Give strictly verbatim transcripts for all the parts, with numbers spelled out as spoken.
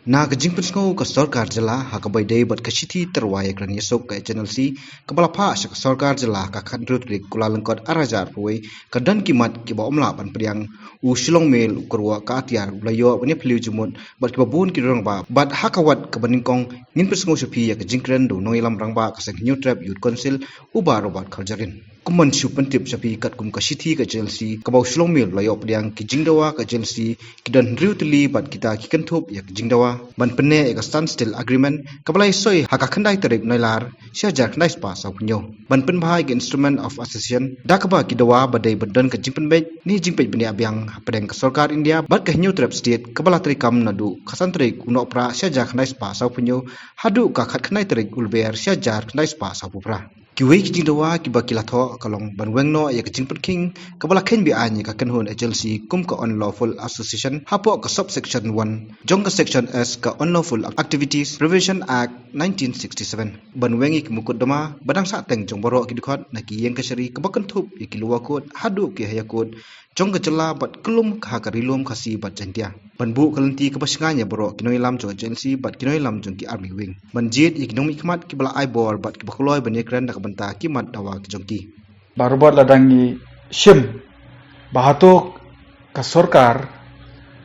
Na ka jingpynsngew ka sorkar jylla ha kaba ïadei bad ka shithi tyrwa ïakren ïasuk ka H N L C kaba la phah sha ka sorkar jylla ha ka khathynriew tarik Kyllalyngkot arhajar arphew wei, ka don ki mat kiba ym lah ban pdiang. U Shillong Mail u kyrwoh ka atiar u la ïoh ban ïaphylliew jingmut bad kiba bun ki rangbah, bad ha ka wat kaba nyngkong ngin pynsngew sha phi ïa ka jingkren da u nongïalam rangbah ka seng Hynñiewtrep Youth Council, u Bah Robert Kharjahrin. Kum ban shu pyntip sha phi, katkum ka shithi ka H N L C kaba u Shillong Mail u la ïoh pdiang, ki jingdawa ka H N L C ki don hynriew tylli bad kita ki kynthup ïa ka jingdawa ban pynneh ïa ka Standstill Agreement kaba la ïasoi ha ka khyndai tarik Nailar shi hajar khyndai spah sawphew hynñiew, ban pynbha ïa ka Instrument of Association, da kaba ki dawa ba dei ban don ka jingpynbeit ne jingpeit bniah biang hapdeng ka sorkar India bad ka Hynñiewtrep State, kaba la treikam naduh ka san tarik u Nohprah shi hajar khyndai spah sawphew hynñiew haduh ka khatkhyndai tarik u Lber shi hajar khyndai spah sawphew phra. Kiwei ki jingdawa kiba ki la thoh ka long ban weng noh ïa ka jingpynkheiñ kaba la kheiñ be-aiñ ïa ka kynhun H N L C kum ka unlawful association hapoh ka subsection one jong ka section S ka Unlawful Activities Prevention Act nineteen sixty-seven, ban weng ïa ki mukotduma ba dang sahteng jong baroh ki dkhot, na ki ïing kashari kaba kynthup ïa ki lower court haduh ki higher court jong ka jylla bad kyllum ha ka Ri Lum Khasi bad Jaintia, ban buh ka lynti kaba shngaiñ ïa baroh ki nongïalam jong H N L C bad ki nongïalam jong ki army wing, ban jied ïa ki nongmihkhmat kiba la ai bor bad kiba kloi ban ïakren na ka bynta ki mat dawa ki jong ki. Baroh bad la dang ngi shim ba hato ka sorkar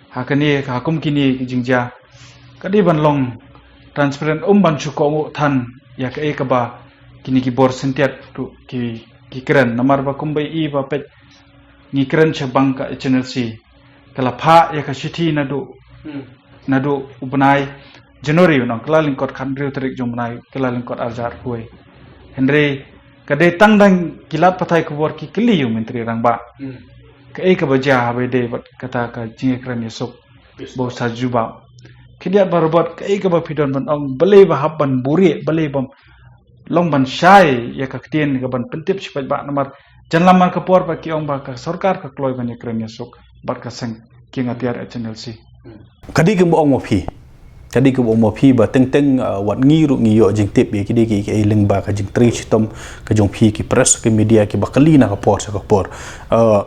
ha kane, ha kum kine ki jingjia, ka dei ban long transparent, um ban shu kohnguh than ïa kaei kaba kine ki bor syntiat ruh ki, ki kren, namar ba kumba i ba peit ngi kren shaphang ka H N L C, ka la phah ïa ka shithi naduh, naduh u bnai January, u nong, Kyllalyngkot khathynriew tarik jong u bnai Kyllalyngkot arhajar arphew wei. Hynrei ka dei tang dang ki lad pathai khubor ki kylli ïa u Myntri Rangbah kaei kaba jia haba ïadei bad kata ka jingïakren ïasuk ba u sa jubab. Khyndiat baroh bad kaei kaba phi don ban ong, balei ba hap ban buhrieh, balei ba long ban shai ïa ka ktien ka ban pyntip sha paidbah, namar jan lamar ka por ba ki ong ba ka sorkar ka kloi ban ïakren ïasuk bad ka seng kieng atiar H N L C. Ka dei kumba ong ma phi, ka dei kumba ong ma phi ba teng teng, uh, wat ngi ruh ngi ïoh jingtip ïa ki dei ki, ki lyngba ka jingtrei shitom ka jong phi ki press, ki media kiba kylli na ka por sha ka por. Uh,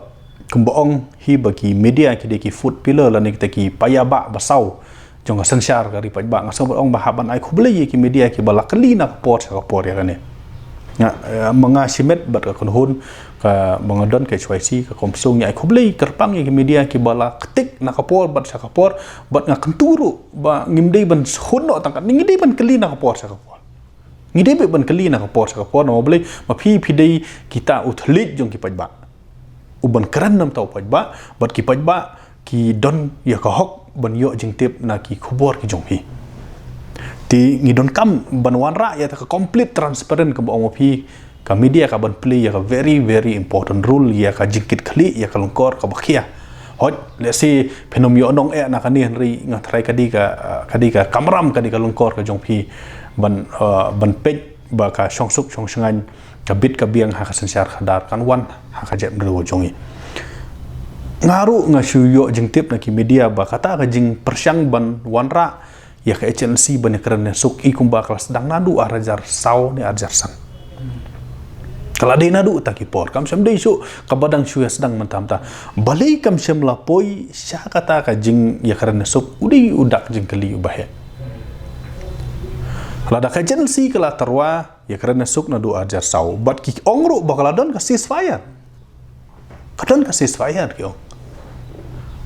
kumba ong hi ba ki media ki dei ki fourth pillar lane kita ki paidbah ba saw jong ka synshar ka ri paidbah. Nga sngewbha ong ba hap ban ai khublei ïa ki media kiba la kylli na ka por sha ka por ïa kane. Nga, eh, ma nga shimet bad ka kynhun kaba nga don ka H Y C, ka Comsung, ngi ai khublei kyrpang ïa ki media kiba la ktik na ka por bad sha ka por, bad nga kyntu ruh ba ngim dei ban shu hun noh tang kat, ngi dei ban kylli na ka por sha ka por. Ngi dei ban kylli na ka por sha ka por, namar balei, ma phi, phi dei kita u thylliej jong ki paidbah. U ban kren namar u paidbah, bad ki paidbah ki don ïa ka hok ban ïoh jingtip na ki khubor ki jong phi. Te ngi donkam ban wanrah ïa ka complete transparent kaba ong ma phi, ka media ka ban play ïa ka very, very important role ïa ka jingkitkhlieh ïa ka lyngkor kaba khia. Hooid, lehse phin ym ïoh nong eh na kane, hynrei nga tharai ka dei ka, ka dei ka kamram, ka dei ka lyngkor ka jong phi ban, uh, ban peit ba ka shongsuk shongshngaiñ, ka bit ka biang ha ka synshar khadar kan wan ha ka jaitbynriew jong ngi. Nga ruh nga shu ïoh jingtip na ki media ba kata ka jingpyrshang ban wanrah ïa ka H N L C ban ïakren ïasuk i kumba ka la sdang naduh arhajar saw ne arhajar san. Ka la dei naduh ta ki por, kam shym dei shuh kaba dang shu ïa sdang mynta mynta. Balei kam shym la poi sha kata ka jingïakren ïasuk, u dei u dak jingkylli uba heh. Lada ka H N L C ka la tyrwa ïakren ïasuk naduh arhajar saw, bad ki ong ruh ba ka la don ka ceasefire. Ka don ka ceasefire ki ong.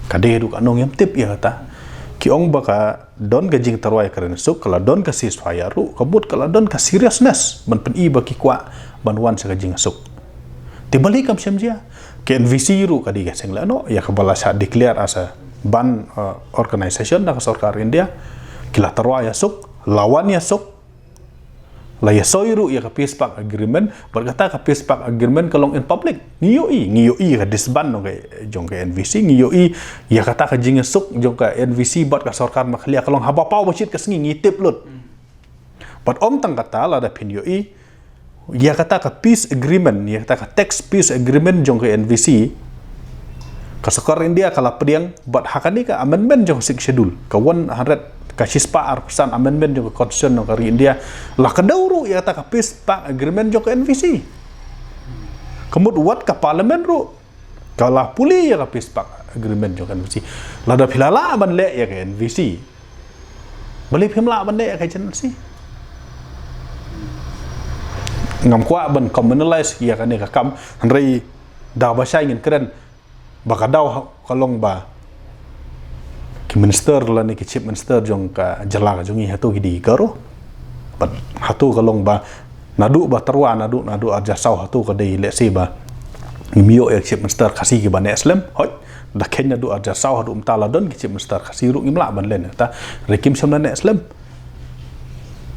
Ka dei ruh ka nongïamtip ïa kata. Ki ong ba ka don ka jingtyrwa ïakren ïasuk, ka la don ka ceasefire ruh, ka mut ka la don ka seriousness ban pyni ba ki kwah ban wan sha ka jingïasuk. Te balei kam shym jia? Ka N V C ruh ka dei ka seng lehnoh ïa kaba la shah declare as a banned, uh, organization da ka sorkar India. Ki la tyrwa ïasuk, la wan ïasuk, la ïasoi ruh ïa ka peace pact agreement, bad kata ka peace pact agreement ka long in public. Ngi ïohi, ngi ïohi ïa ka disband jong ka, jong ka N V C, ngi ïohi ïa kata ka jingïasuk jong ka N V C bad ka sorkar Meghalaya ka long haba paw ba shit ka sngi, ngi tip lut. Bad ym tang kata, lada phin ïohi ïa kata ka peace agreement, ïa kata ka text peace agreement jong ka N V C, ka sorkar India ka la pdiang, bad ha kane ka amendment jong ka Sixth Schedule, ka one hundred, ka shispah arphew san amendment jong ka Constitution jong ka ri India, la kdew ruh ïa kata ka peace pact agreement jong ka N V C. Ka mut wat ka Parliament ruh ka la pule ïa ka peace pact agreement jong ka N V C. Lada phi la lah ban leh ïa ka N V C, Balei phim lah ban leh ïa ka H N L C? Ngam kwah ban communalize ïa kane ka kam, hynrei da ba shai ngin kren ba ka daw ha-, ka long ba ki minister lane ki chief minister jong ka jylla ka jong ngi hato ki dei ki Garo. Bad hato ka long ba naduh ba tyrwa, naduh, naduh arhajar saw hato ka dei, let's say, ba ngim ïoh ïa ki chief minister Khasi kiba neh slem. Hooid, da kheiñ naduh arhajar saw haduh mynta la don ki chief minister Khasi ruh ngim lah ban len ïa kata. Hynrei kim shym la neh slem.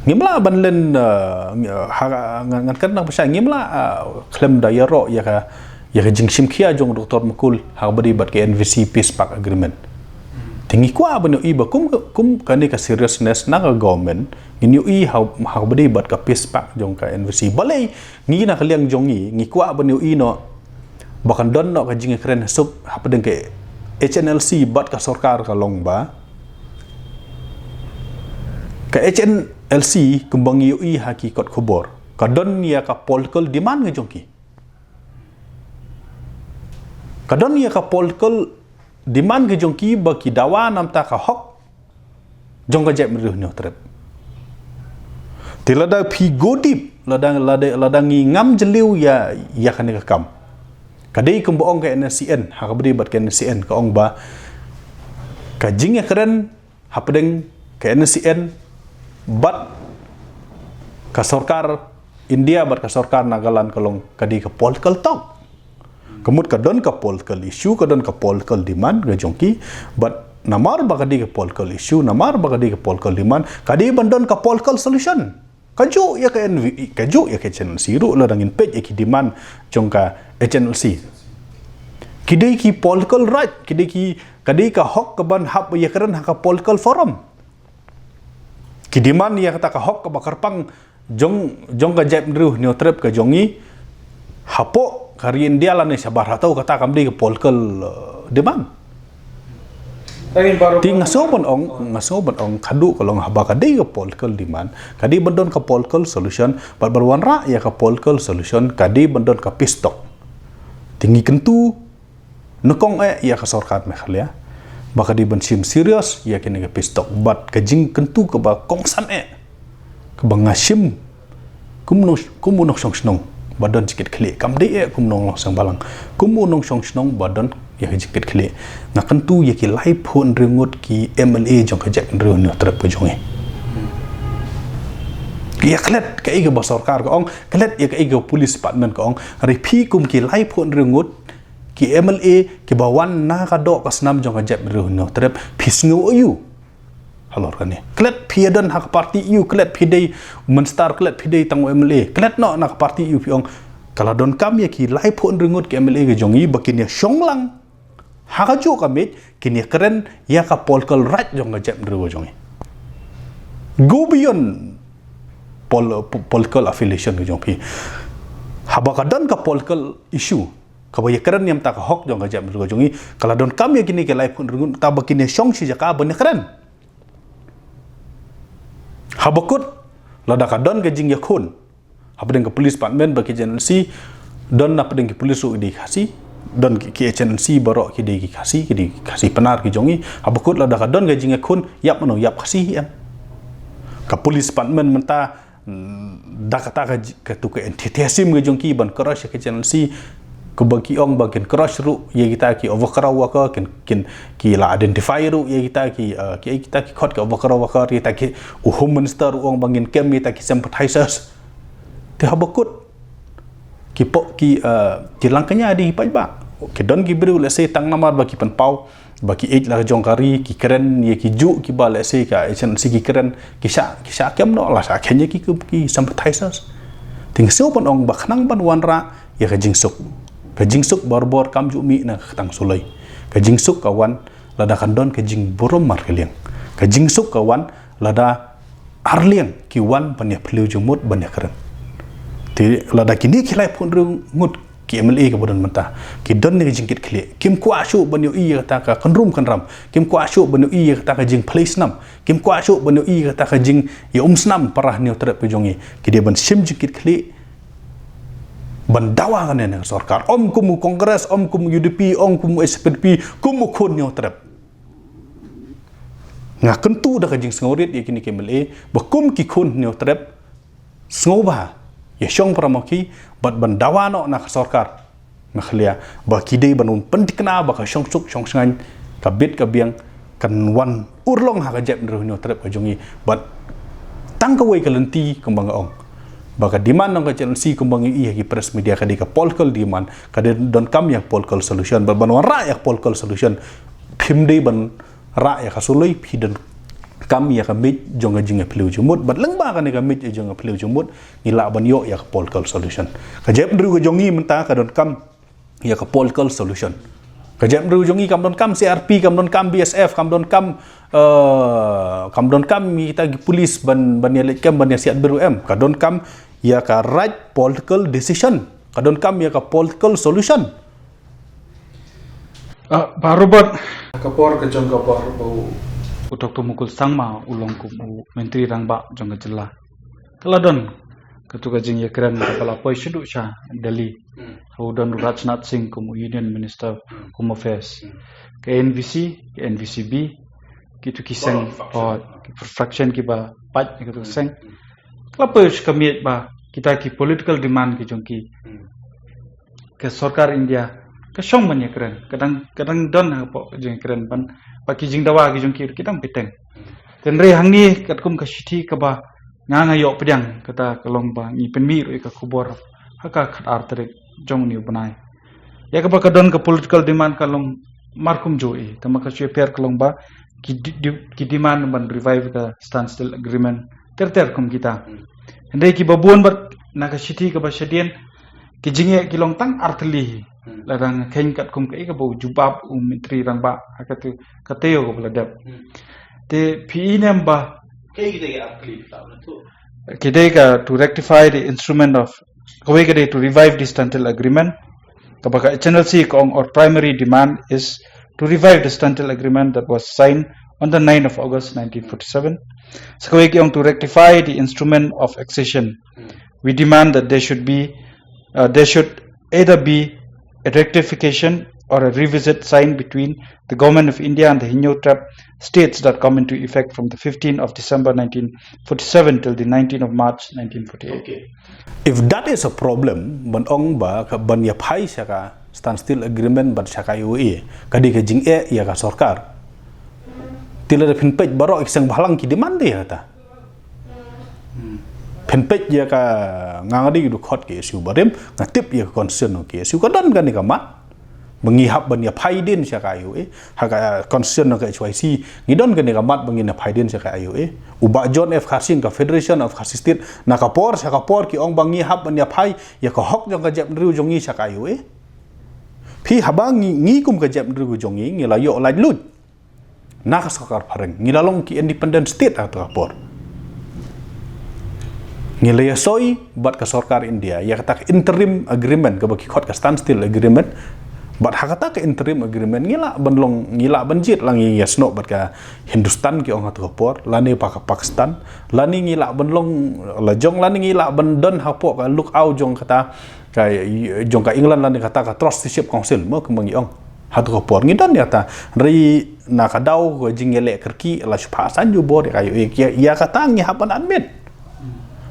Ngim lah ban len, uh, ngi-, ha, ngan, ngan kren nang pisa, ngim lah, uh, khlem da ïaroh ïa ka, ïa ka jingshim khia jong Doctor Mukul ha kaba ïadei bad ka N V C Peace Pact Agreement. Te ngi kwah ban ïohi ba kum, kum kane ka seriousness na ka government, ngin ïohi ha, ha kaba ïadei bad ka Peace Pact jong ka N V C. Balei ngi na ka liang jong ngi, ngi kwah ban ïohi noh ba kan don noh ka jingïakren suk hapdeng ka H N L C bad ka sorkar, ka long ba ka H N L C, kumba ngi ïohi ha ki kot khubor, ka don ïa ka political demand ka jong ki. Ka don ïa ka political demand ka jong ki ba ki dawa namar ka hok jong ka jaitbynriew Hynñiewtrep. Te lada phi go deep, lada, lada, lada ngi ngam jylliew ïa, ïa kane ka kam, ka dei kumba ong ka N S C N, ha kaba ïadei bad ka N S C N, ka ong ba ka jingïakren hapdeng ka N S C N bad ka sorkar India bad ka sorkar Nagaland ka long ka dei ka political talk. Ka mut ka don ka political issue, ka don ka political demand ka jong ki, bad namar ba ka dei ka political issue, namar ba ka dei ka political demand, ka dei ban don ka political solution. Kajuh ïa ka N V, kajuh ïa ka H N L C ruh, lada ngin peit ïa ki demand jong ka H N L C, ki dei ki political right, ki dei ki, ka dei ka hok ka ban hap ïakren ha ka political forum. Ki demand ïa kata ka hok kaba kyrpang jong, jong ka jaitbynriew Hynñiewtrep ka jong ngi hapoh ka ri India lane shabar hato, kata kam dei ka political, uh, demand. Te nga sngew ban ong, nga sngew ban ong, ka dei ka long haba ka dei ka political demand, ka dei ban don ka political solution, bad ban wanrah ïa ka political solution ka dei ban don ka peace talk. Te ngi kyntu nyngkong eh ïa ka sorkar Meghalaya ba ka dei ban shim serious ïa kane ka peace talk, bad ka jingkyntu kaba kongsan eh kaba nga shim kum u nong, kum u nongshong shnong ba don jingkitkhlieh, kam dei eh kum u nongshong balang, kum u nongshong shnong ba don ïa ka jingkitkhlieh. Nga kyntu ïa ki laiphew hynriew ngut ki M L A jong ka jaitbynriew Hynñiewtrep ka jong ngi. Ïa klet kaei kaba sorkar ka ong, klet ïa kaei kaba police department ka ong, hynrei phi kum ki laiphew hynriew ngut ki M L A kiba wan na ka doh ka snam jong ka jaitbynriew Hynñiewtrep, phi sngew aïu halor kane? Klet phi ïadon ha ka party aïu, klet phi dei u minister, klet phi dei tang u M L A, klet noh na ka party aïu, phi ong ka la donkam ïa ki laiphew hynriew ngut ki M L A ka jong ngi ba kin ïashong lang ha kajuh ka miej, kin ïakren ïa ka political right jong ka jaitbynriew ka jong ngi. Go beyond pol-, po-, political affiliation ka jong phi. Haba ka don ka political issue kaba ïakren ïa mynta ka hok jong ka jaitbynriew ka jong ngi, ka la donkam ïa kine ki laiphew hynriew ngut mynta ba kin ïashong shi jaka ban ïakren. Haba kut, lada ka don ka jingïakhun hapdeng ka police department bad ki H N L C, don na pdeng ki police ruh ki dei ki Khasi, don ki, ki H N L C baroh ki dei ki Khasi, ki dei ki Khasi Pnar ki jong ngi. Haba kut lada ka don ka jingïakhun, ïap mano, ïap Khasi hi em. Ka police department mynta, mm, da kata ka ji-, katu ka enthusiasm ka jong ki ban crush ïa ka H N L C, kaba ki ong ba kin crush ruh ïa kita ki overcrowd worker, kin, kin, ki la identify ruh ïa kita ki, uh, ki, kita ki khot ki overcrowd worker, kita ki, u Home Minister u ong ba ngin kem ïa kita ki sympathizers. Te haba kut ki pok ki, uh, ki langkñia dei paidbah. Ki don ki briew, let's say, tang namar ba ki pynpaw ba ki ïeit la jong ka ri, ki kren ïa ki juh kiba, let's say, ka H N L C ki kren, ki shah, ki shah kem noh, la shah kñia ki, ki, ki sympathizers. Te nga sngew ban ong ba khnang ban wanrah ïa ka jingsuk, ka jingsuk barabor kam ju mih na ka ktang suloi. Ka jingsuk ka wan lada kan don ka jingburom markylliang. Ka jingsuk ka wan lada arliang ki wan ban ïa phylliew jingmut ban ïa kren. Te lada kine ki laiphew hynriew ngut ki M L A kiba don mynta ki don ne ka jingkitkhlieh, kim kwah shuh ban ïohi ïa kata ka kynrum kynram, kim kwah shuh ban ïohi ïa kata ka jingphlei snam, kim kwah shuh ban ïohi ïa kata ka jingïaumsnam para Hynñiewtrep ka jong ngi, ki dei ban shim jingkitkhlieh ban dawa kane na ka sorkar. Ym kum u Congress, ym kum u U D P, ym kum u H P D P, kum u khun Hynñiewtrep. Nga kyntu da ka jingsngewrit ïa kine ki M L A ba kum ki khun Hynñiewtrep, sngewbha ïa shong para ma ki bad ban dawa noh na ka sorkar Meghalaya ba ki dei ban wan pynthikna ba ka shongsuk shongshngaiñ, ka bit ka biang kan wan urlong ha ka jaitbynriew Hynñiewtrep ka jong ngi. Bad tang kawei ka lynti kumba nga ong ba ka demand jong ka H N C kumba ngi ïohi ha ki press media ka dei ka political demand, ka dei donkam ïa ka political solution. Bad ban wanrah ïa ka political solution phim dei ban rah ïa ka suloi, phi donkam ïa ka miej jong ka jingïaphylliew jingmut. Bad lyngba kane ka miej jong ka jingïaphylliew jingmut ngi lah ban ïoh ïa ka political solution. Ka jaitbynriew ka jong ngi mynta ka donkam ïa ka political solution. Ka jaitbynriew jong ngi kam donkam C R P, kam donkam B S F, kam donkam, eh, kam donkam kita ki police ban, ban ïaleit kem, ban ïasiat briew, em. Ka donkam ïa ka right political decision. Ka donkam ïa ka political solution. Ah, Bah Robert, ka por ka jong ka por ba u u Doctor Mukul Sangma u long kum u Myntri Rangbah jong ka jylla, ka la don katu ka jingïakren kaba la poi shaduh sha Delhi. Hmm. U don u Rajnath Singh kum u Union Minister, hmm, Home Affairs. Hmm. Ka N V C, ka N V C B, kitu ki seng, oh, ki fraction kiba pait katu ka seng. Hmm. Ka la poi sha ka miej ba kita ki political demand ki jong ki, hmm, ka sorkar India ka shong ban ïakren, ka dang, ka dang don hapoh ka jingïakren ban, ba ki jingdawa ki jong ki ki dang bteng. Hmm. Hynrei hangne katkum ka shithi kaba nga, nga ïoh pdiang, kata ka long ba ngi pynmih ruh ïa ka khubor ha ka khatar tarik jong une u bnai. Ïa kaba ka don ka political demand ka long markumjuh, eh, tangba ka shu ïapher ka long ba ki di-, di-, ki demand ban revive ka standstill agreement ter ter kum kita. Hmm. Hynrei kiba bun bad na ka shithi kaba shadien ki jingeh ki long tang artylli. Hmm. Lada nga kheiñ katkum kaei kaba u jubab u Myntri Rangbah ha kata, kata ïoh kaba la dep. Hmm. Te phi i ne em ba kaei kita ki artylli, ki dei ka to rectify the instrument of, kawei ka dei to revive the standstill agreement. Kaba ka H N C ka ong, our primary demand is to revive the standstill agreement that was signed on the ninth of August nineteen forty-seven. Sa kawei ki ong to rectify the instrument of accession. Hmm. We demand that there should be, uh, there should either be a rectification or a revisit signed between the Government of India and the Hynñiewtrep states that come into effect from the fifteenth of December nineteen forty-seven till the nineteenth of March nineteen forty-eight. Okay. If that is a problem, ban ong ba ka, ban ïaphai sha ka standstill agreement bad sha ka I O A, ka dei ka jingeh ïa ka sorkar. Te lada phin peit baroh ki seng bhalang ki demand ïa kata. Hmm. Phin peit ïa ka, nga, nga dei u dkhot K S U barim, nga tip ïa ka constitution K S U, ka don kane ka mat ba ngi hap ban ïaphai dien sha ka I O A, ha ka constitution ka H Y C ngi don kane ka mat ba ngin ïaphai dien sha ka I O A. U Bah John F Kharshiing, ka Federation of Khasi State, na ka por sha ka por ki ong ba ngi hap ban ïaphai ïa ka hok jong ka jaitbynriew jong ngi sha ka I O A. Phi, haba ngi, ngi kum ka jaitbynriew jong ngi, ngi la ïoh laitluid na ka sorkar phareng, ngi la long ki independent state ha kata ka por. Ngi la ïasoi bad ka sorkar India ïa kata ka interim agreement kaba ki khot ka standstill agreement. Bad ha kata ka interim agreement ngi lah ban long, ngi lah ban jied, la ngi ïasnoh bad ka Hindustan ki ong ha kata ka por, lane pa ka Pakistan, lane ngi lah ban long lajong, lane ngi lah ban don hapoh ka lookout jong kata ka, jong ka England, lane kata ka trusteeship council, mo, kumba ngi ong. Ha kata ka por ngi don ïa kata. Hynrei na ka daw ka jingïaleh kyrkieh la shu phah saiñ jubor ïa ka I O A, ïa, ïa kata ngi hap ban admit.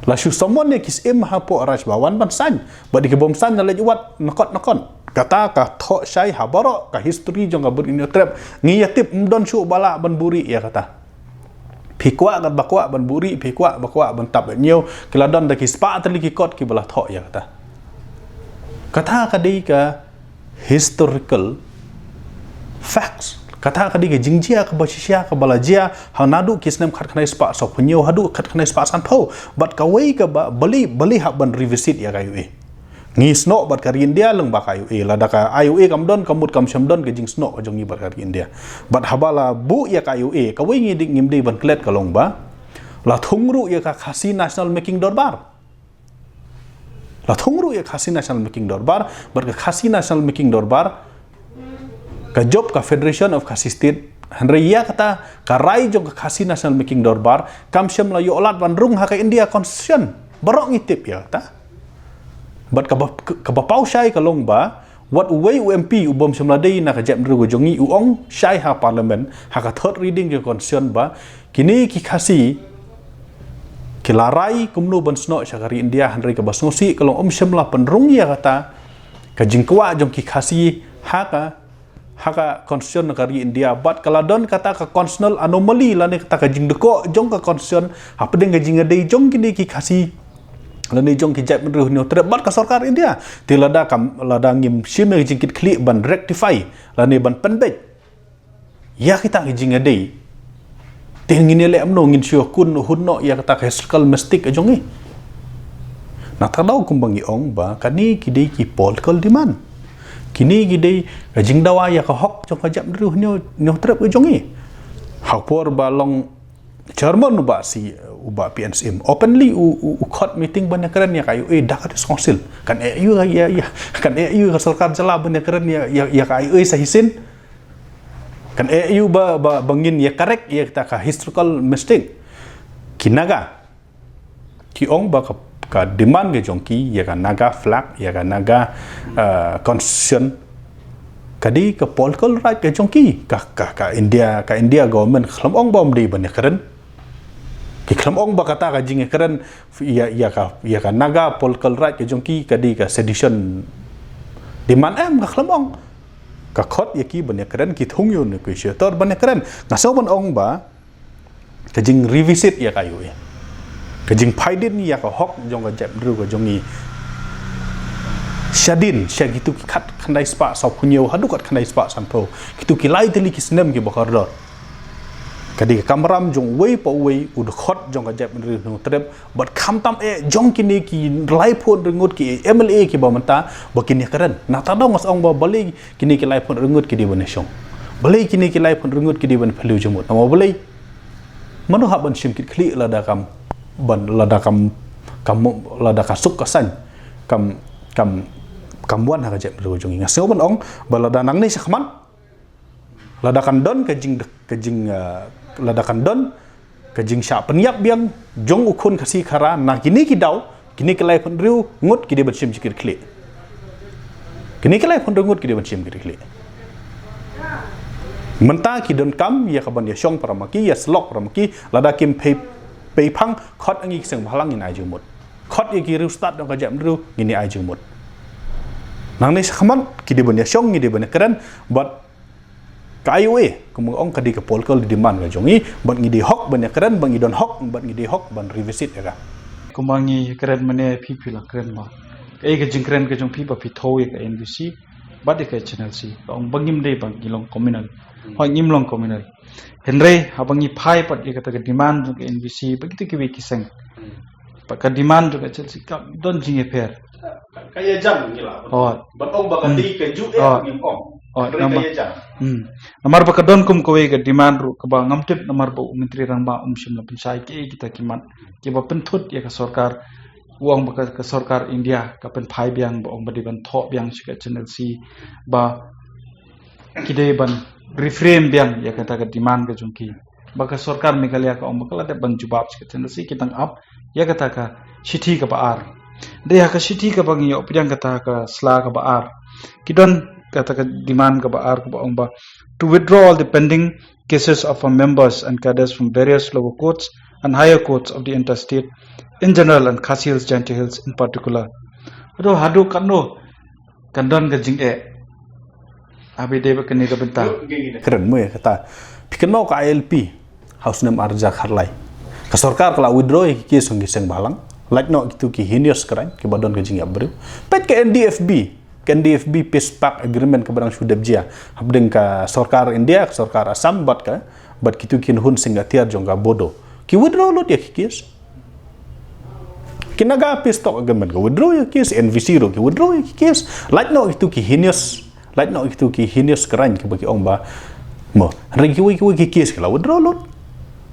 La shu summon ïa ki syiem hapoh Raj Bhavan ban saiñ. Bad ïa ki bym saiñ la leit wad nakot nakot. Kata ka thoh shai ha baroh ka history jong ka Bri Hynñiewtrep. Ngi ïatip ym don shuh ba lah ban buhrieh ïa kata. Phi kwah katba kwah ban buhrieh, phi kwah ba kwah ban tap hynñiew, ki la don da ki spah tylli ki kot kiba la thoh ïa kata. Kata ka dei ka historical facts. Kata ka dei ka jingjia kaba shisha kaba la jia ha naduh ki snem khatkhyndai spah sawphew hynñiew haduh khatkhyndai spah sanphew. Bad kawei kaba balei, balei hap ban revisit ïa ka I O A. Ngi snoh bad ka ri India lyngba ka I O A. Lada ka I O A kam don, ka mut kam shym don ka jingsnoh ka jong ngi bad ka ri India. Bad haba la buh ïa ka I O A, kawei ngi dei, ngim dei ban klet ka long ba la thung ruh ïa ka Khasi National Making Dorbar. La thung ruh ïa ka Khasi National Making Dorbar, bad ka Khasi National Making Dorbar ka jop ka Federation of Khasi State. Hynrei ïa kata ka rai jong ka Khasi National Making Dorbar kam shym la ïoh lad ban rung ha ka India Constitution. Baroh ngi tip ïa kata. Bad kaba, kaba paw shai ka long ba Wat uwei u M P u bym shym la dei na ka jaitbynriew ka jong ngi u ong shai ha Parliament ha ka third reading jong ka Constitution ba kine ki Khasi ki la rai kumno ban snoh sha ka ri India, hynrei kaba sngewsih ka long ym shym la pynrung ïa kata ka jingkwah jong ki Khasi ha ka ha ka Constitution ka ri India, bad ka la don kata ka constitutional anomaly lane kata ka jingdkoh jong ka Constitution hapdeng ka jingïadei jong kine ki Khasi lane jong ki jaitbynriew Hynñiewtrep bad ka sorkar India. Te lada kam, lada ngim shim ïa ka jingkitkhlieh ban rectify lane ban pynbeit ïa kita ki jingïadei, te ngin ïaleh kumno, ngin shu hun, hun noh ïa kata ka historical mistake ka jong ngi? Nangta daw kumba ngi ong ba kane ki dei ki political demand. Kine ki dei ka jingdawa ïa ka hok jong ka jaitbynriew Hynñiew, Hynñiewtrep ka jong ngi. Ha ka por ba long chairman u Bah C, u Bah P N Syiem, openly u, u, u khot meeting ban ïakren ïa ka I O A da ka District Council. Kan eh ïa, ïa, ïa, kan eh ïa ka sorkar jylla ban ïakren ïa, ïa, ïa ka I O A sa shisien. Kan eh ïa ba, ba, ba ngin ïa correct ïa kata ka historical mistake. Ki Naga ki ong ba ka, ka demand ka jong ki ïa ka Naga flag, ïa ka Naga, uh, Constitution, ka dei ka political right ka jong ki. Ka, ka, ka India, ka India government khlem ong ba ym dei ban ïakren. Ki khlem ong ba kata ka jingïakren ïa, ïa ka, ïa ka Naga political right ka jong ki ka dei ka sedition demand, em, ka khlem ong. Ka khot ïa ki ban ïakren, ki thung ïa u negotiator ban ïakren. Nga sngew ban ong ba ka jing revisit ïa ka I O A, ka jing pynpaw ïa ka hok jong ka jaitbynriew ka jong ngi shadien sha kitu ki khatkhyndai spah sawphew hynñiew haduh khatkhyndai spah sanphew, kitu ki lai tylli ki snem kiba kordor. Ka dei ka kamram jong uwei pa uwei u dkhot jong ka jaitbynriew Hynñiewtrep, bad khamtam eh jong kine ki laiphew hynriew ngut ki M L A kiba mynta ba kin ïakren. Nangta daw nga sngew ong ba balei kine ki laiphew hynriew ngut ki dei ban ïashong, balei kine ki laiphew hynriew ngut ki dei ban phylliew jingmut? Namar balei? Mano hap ban shim kit khlieh lada kam, ban, lada kam, kam, lada ka suk ka saiñ kam, kam, kam wan ha ka jaitbynriew jong ngi? Nga sngew ban ong ba lada nangne shakhmat lada kan don ka jing, ka jing, uh, lada kan don ka jingshah pynïap biang jong u khun Khasi Khara na kine ki daw, kine ki laiphew hynriew ngut ki dei ban shim jingkit khlieh. Kine ki laiphew hynriew ngut ki dei ban shim jingkit khlieh. Mynta ki donkam ïa ka ban ïashong para ma ki, ïasyllok para ma ki, lada kim pei, pei phang, khot ïa ngi ki seng bhalang ngin ai jingmut. Khot ïa ki riewstad jong ka jaitbynriew ngin ai jingmut. Nangne shakhmat ki dei ban ïashong, ngi dei ban ïakren, bad ka I O A, kumba ong, ka dei ka political demand ka jong ngi, bad ngi dei hok ban ïakren, bad ngi don hok, bad ngi dei hok ban revisit ïa ka. Kumba ngi kren mynne, phi, phi la kren ba kaei ka jingkren ka jong phi ba phi thew ïa ka N V C bad ïa ka H N L C, ka ong ba ngim dei ba ngi long communal. Hmm. Hooid, ngim long communal. Hynrei haba ngi phai pat ïa kata ka demand jong ka N V C bad kita kiwei ki seng, bad ka demand jong ka H N L C ka don jingïapher. Ka, ka ïajan ngi lah ban, oh, ban ong ba ka, hmm, dei kajuh eh, oh, ngim ong. Oh, hynrei ka namar, ïajan. Hmm. Namar ba ka don kum kawei ka demand ruh kaba ngam tip namar ba u Myntri Rangbah um shym la pynshai kiei kita ki mat kiba pynthut ïa ka sorkar. U ong ba ka, ka sorkar India ka pynphai biang, ba ong ba dei ban thoh biang sha ka H N L C ba ki dei ban reframe biang ïa kata ka demand ka jong ki. Ba ka sorkar Meghalaya ka ong ba ka la dep ban jubab sha ka H N L C, ki dang ap ïa kata ka shithi kaba ar. Dei ha ka shithi kaba ngi ïoh pdiang, kata ka sla kaba ar, ki don kata ka demand kaba ar kaba ong ba to withdraw all the pending cases of our members and cadres from various lower courts and higher courts of the interstate in general and Khasi Hills, Jaintia Hills in particular. Haduh, haduh katno kan don ka jingeh? Abi dei ba kane ka bynta. Kren mo ïa kata. Phi kynmaw ka I L P ha u snem ar hajar khatlai. Ka sorkar ka la withdraw ïa ki case jong ki seng bhalang. Lait noh kitu ki heinous crime kiba don ka jingïap briew. Peit ka N D F B, ka N D F B peace pact agreement kaba dang shu dep jia hapdeng ka sorkar India, ka sorkar Assam bad ka, bad kitu ki nonghunsing atiar jong ka Bodo. Ki withdraw lut ïa ki case. Ki Naga peace talk agreement ka withdraw ïa ki case, N V C ruh ki withdraw ïa ki case. Lait noh kitu ki heinous, lait noh kitu ki heinous crime kiba ki ong ba mo. Hynrei kiwei kiwei ki case ki la withdraw lut.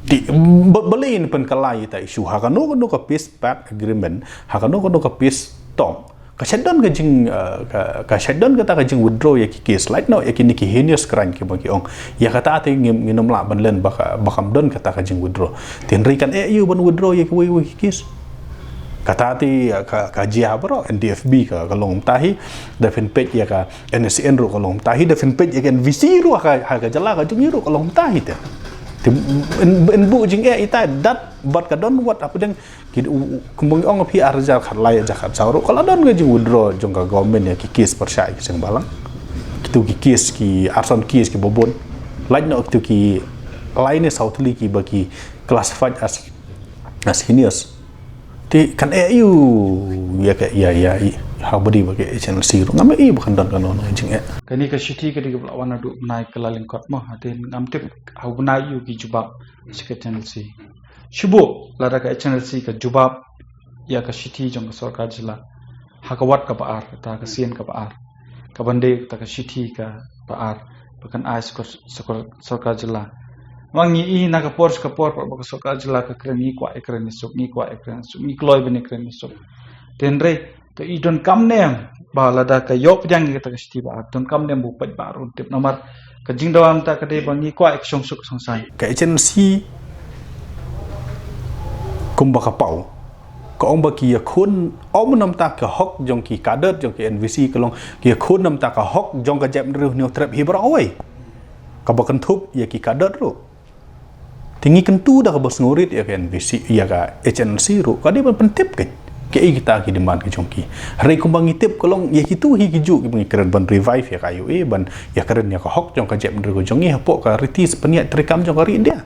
Te ba, balei ngin pynkylla ïa ita issue? Ha kano kano ka peace pact agreement, ha kano kano ka peace talk, ka shait don ka jing, eh, ka, ka shait don kata ka jing withdraw ïa ki case. Lait noh ïa kine ki heinous crime kiba ki ong. Ïa kata te ngim, ngin ym lah ban len ba ka, ba kam don kata ka jing withdraw. Te hynrei kan eh ïa u ban withdraw ïa kiwei kiwei ki case? Kata te ka, ka jia baroh, N D F B ka, ka long mynta hi, da phin peit ïa ka N S C N ruh ka long mynta hi, da phin peit ïa ka N V C ruh ha ka, ha ka jylla ka jong ngi ruh ka long mynta hi te. Te yn, yn buh jingeh ita dat bad ka don wat hapdeng ki u, u, kumba ngi ong phi ar hajar khatlai hajar khatsaw ruh ka la don ka jing withdraw jong ka government ïa ki case pyrshah ïa ki seng balang. Kitu ki case ki arsan case ki babun. Lait noh kitu ki lai ne saw tylli kiba ki classified as as heinous. Te kan eh ïa u ïa ka ïa ïa i ha badi ba ka H N L C ruh ngam eh ba kan don kano kano jingeh. Kane ka shithi ka dei kaba la wan naduh bnai ka la lyngkot mo, hadien ngam tip ha u bnai ïa u ki jubab sha ka H N L C. Shu buh lada ka H N L C ka jubab ïa ka shithi jong ka sorkar jylla ha ka wat kaba ar, kata ka sien kaba ar. Kaba dei kata ka shithi kaba ar ba kan ai sha ka sor-, sor-, sorkar jylla. Namar ngi i na ka por sha ka por, ba ka sorkar jylla ka kren, ngi kwah ïa kren ïa suk, ngi kwah ïa kren ïa suk, ngi kloi ban ïa kren ïa suk. Te hynrei to i donkam ne em ba lada ka ïoh pdiang ïa kata ka shithi ba ar, donkam ne em ba u paidbah ruh un tip, namar ka jingdawa mynta ka dei ba ngi kwah ïa ka shong suk shong saiñ. Ka H N L C kumba ka paw ka ong ba ki ïakhun, ym namta ka hok jong ki cadet jong ki N V C ka long, ki ïakhun namta ka hok jong ka jaitbynriew Hynñiewtrep hi baroh kawei. Kaba kynthup ïa ki cadet ruh. Te ngi kyntu da kaba sngewrit ïa ka N V C, ïa ka H N L C ruh ka dei ban pyntip keiñ kaei kita ki demand ka jong ki. Hynrei kumba ngi tip ka long ïa kitu hi ki juh kiba ngi kren ban revive ïa ka I O A, ban ïakren ïa ka hok jong ka jaitbynriew ka jong ngi hapoh ka riti pynïaid treikam jong ka ri India.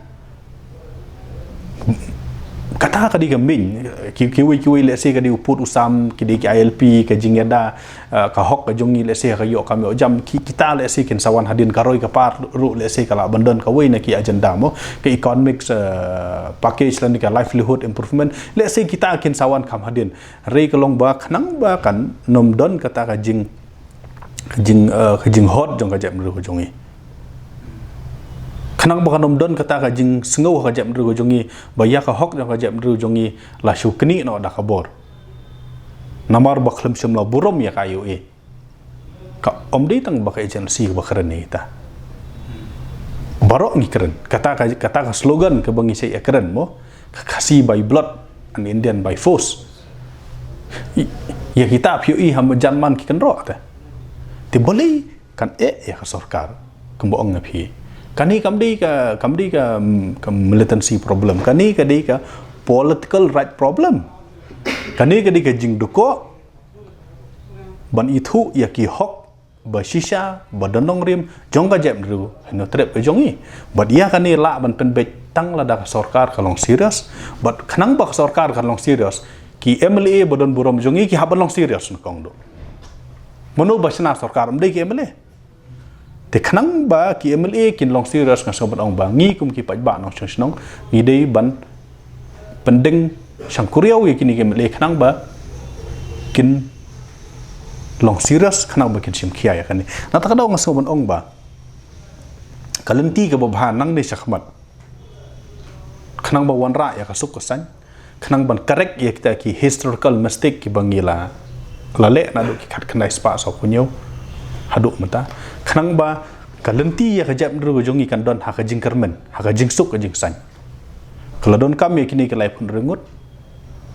Kata ka dei ka main, ki, kiwei kiwei lehse ka dei u pud u sam, ki dei ki I L P, ka jingïada, eh, ka hok ka jong ngi lehse ka ïoh kam ïoh jam, ki, kita lehse kin sa wan hadien, ka roi ka par ruh lehse ka lah ban don kawei na ki agenda mo, ka economics, eh, package lane ka livelihood improvement, lehse kita kin sa wan kam hadien. Hynrei ka long ba khnang ba kan ym don kata ka jing ka jing, eh, ka jinghot jong ka jaitbynriew ka jong ngi. Khnang ba kan ym don kata ka jingsngew ha ka jaitbynriew ka jong ngi ba ïa ka hok jong ka jaitbynriew jong ngi la shu knieh noh da ka bor. Namar ba khlem shym la burom ïa ka I O A. Ka ym dei tang ba ka H N L C kaba kren ïa kita. Baroh ngi kren. Kata ka, kata ka slogan kaba ngi sa ïakren mo, ka Khasi by blood and Indian by force. I, ïa kita phi ïohi ha jan man ki kynroh te. Te balei kan eh ïa ka sorkar, kumba ong nga phi. Kane kam dei ka, kam dei ka, mm, ka militancy problem. Kane ka dei ka political right problem. Kane ka dei ka jingdukoh ban ithuh ïa ki hok ba shisha, ba don nongrim jong ka jaitbynriew Hynñiewtrep ka jong ngi. Bad ïa kane lah ban pynbeit tang lada ka sorkar ka long serious. Bad khnang ba ka sorkar ka long serious, ki M L A ba don burom jong ngi ki hap ban long serious, nyngkong duh. Mano ba shna sorkar? Ym dei ki M L A. Te khnang ba ki M L A kin long serious, nga sngew ban ong ba ngi kum ki paidbah nongshong shnong ngi dei ban pyndeng shangkuriaw ïa kine ki M L A khnang ba kin long serious, khnang ba kin shim khia ïa kane. Na kata ka daw nga sngew ban ong ba ka lynti kaba bha nangne shakhmat, khnang ba wanrah ïa ka suk ka saiñ, khnang ban correct ïa kita ki historical mistake kiba ngi la, la leh naduh ki khatkhyndai spah sawphew hynñiew haduh mynta, khnang ba ka lynti ïa ka jaitbynriew ka jong ngi kan don ha ka jingkyrmen, ha ka jingsuk ka jingsaiñ. Ka la donkam ïa kine ki laiphew hynriew ngut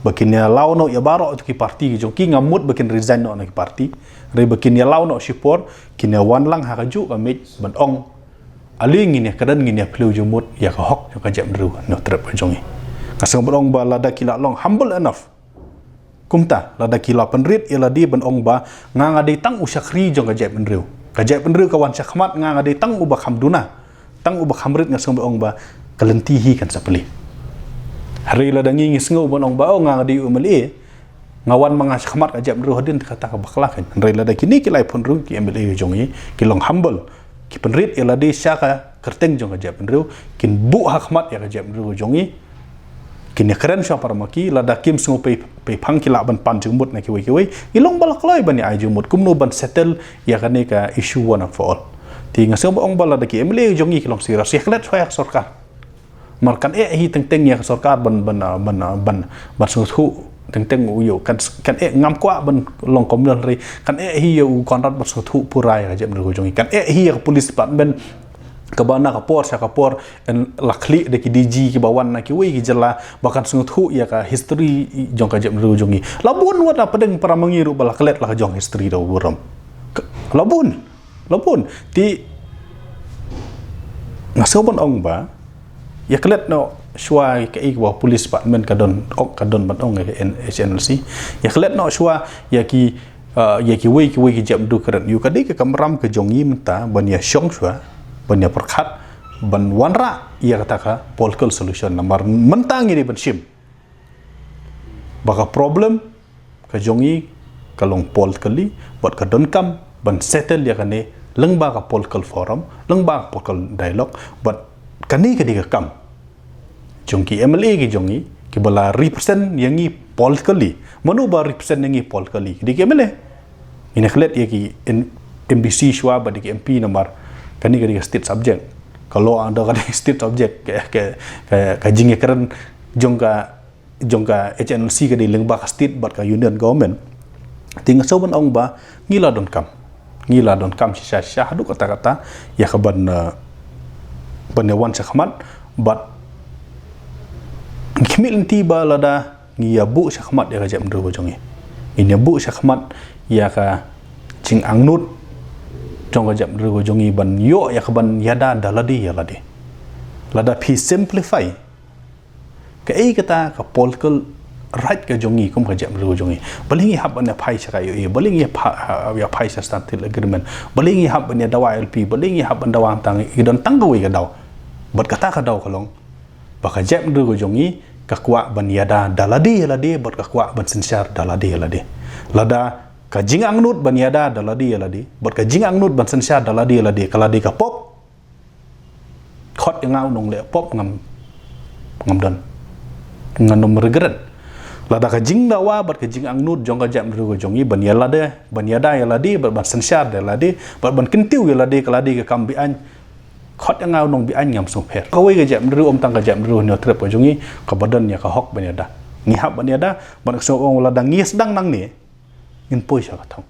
ba kin ïa law noh ïa baroh ki party ki jong ki, ngam mut ba kin resign noh na ki party, hynrei ba kin ïa law noh shipor, kin ïa wan lang ha kajuh ka miej ban ong, ale ngin ïa kren, ngin ïa phylliew jingmut ïa ka hok jong ka jaitbynriew Hynñiewtrep ka jong ngi. Nga sngew ban ong ba lada ki la long humble enough kumta, lada ki la pynrit ïa lade ban ong ba nga, nga dei tang u shakri jong ka jaitbynriew, ka jaitbynriew ka wan shakhmat, nga, nga dei tang uba kham duna, tang uba kham rit, nga sngew ban ong ba ka lynti hi kan sa plie. Hynrei lada ngi, ngi sngew ban ong ba, oh, nga, nga dei u M L A, nga wan ma nga shakhmat ka jaitbynriew hadien, te kata ka bakla kan. Hynrei lada kine ki laiphew hynriew ki M L A ka jong ngi ki long humble, ki pynrit ïa lade sha ka kyrteng jong ka jaitbynriew, kin buh ha khmat ïa ka jaitbynriew ka jong ngi, kin ïa kren sha para ma ki, lada kim sngew pei, pei phang ki lah ban pan jingmut na kiwei kiwei, ngi long ba la kloi ban ïa ai jingmut kumno ban settle ïa kane ka issue one and for all. Te nga sngew ban ong ba lada ki M L A ka jong ngi ki long serious, ïa klet shuwa ïa ka sorkar. Mar kan eh hi teng teng ïa ka sorkar ban, ban, ah, ban, ah, ban, ban sngewthuh teng teng u ïoh kan, kan eh, ngam kwah ban long communal, hynrei kan eh hi ïa u Conrad ban sngewthuh pura ïa ka jaitbynriew ka jong ngi, kan eh hi ïa ka police department kaba na ka por sha ka por, yn la khlieh da ki DG kiba wan na kiwei ki jylla, ba kan sngewthuh ïa ka history jong ka jaitbynriew jong ngi. La bun wat na pdeng para ma ngi ruh ba la klet la ka jong history da u burom. Ka-, la bun, la bun. Te nga sngew ban ong ba ïa klet noh shuwa ïa kaei kaba police department ka don, ong, ka don ban ong ïa ka N-, HNLC. Ïa klet noh shuwa ïa ki, uh, ïa kiwei kiwei ki jaitbynriew kren. Ïa ka dei ka kamram ka jong ngi mynta ban ïa shong shuwa, ban ïa pyrkhat, ban wanrah ïa kata ka political solution. Namar mynta ngi dei ban shim ba ka problem ka jong ngi ka long politically, bad ka donkam ban settle ïa kane lyngba ka political forum, lyngba ka political dialogue, bad kane ka dei ka kam jong ki MLA ki jong ngi kiba la represent ïa ngi politically. Mano ba represent ïa ngi politically? Ki dei ki MLA. Ngin ïa klet ïa ki M-, MDC shuwa bad ïa ki MP namar kane ka dei ka state subject. Ka law ong ka dei state subject, ka, ka, ka, ka jingïakren jong ka, jong ka HNLC ka dei lyngba ka state bad ka union government. Te nga sngew ban ong ba ngi la donkam, ngi la donkam shisha shisha haduh katta katta ïa ka ban, uh, ban ïa wan shakhmat, bad ngi khmih lynti ba lada ngi ïa buh shakhmat ïa ka jaitbynriew ka jong ngi, ngin ïa buh shakhmat ïa ka jingangnud jong ka jaitbynriew ka jong ngi ban ïoh ïa ka ban ïada da lade ïa lade. Lada phi simplify kaei kata ka political right ka jong ngi kum ka jaitbynriew ka jong ngi, balei ngi hap ban ïa phai sha ka U A E, balei ngi hap, ha, ïa phai sha standstill agreement, balei ngi hap ban ïa dawa ILP, balei ngi hap ban dawa tang, ngi don tang kawei ka daw. Bad kata ka daw ka long ba ka jaitbynriew ka jong ngi ka kwah ban ïada da lade ïa lade, bad ka kwah ban synshar da lade ïa lade. Lada ka jingangnud ban ïada da lade ïa lade bad ka jingangnud ban synshar da lade ïa lade ka la dei ka pop, khot ïa nga u nongleh pop, ngam, ngam don, ngam nym regret. Lada ka jingdawa bad ka jingangnud jong ka jaitbynriew ka jong ngi ban ïa lade, ban ïada ïa lade, bad ban synshar da lade, bad ban kyntiew ïa lade ka la dei ka kam be-aiñ, khot ïa nga u nongbe-aiñ, ngam sngewpher. Kawei ka jaitbynriew, ym tang ka jaitbynriew Hynñiewtrep ka jong ngi, kaba don ïa ka hok ban ïada. Ngi hap ban ïada, bad nga sngew ong lada ngi sdang nangne, ngin poi sha ka thong.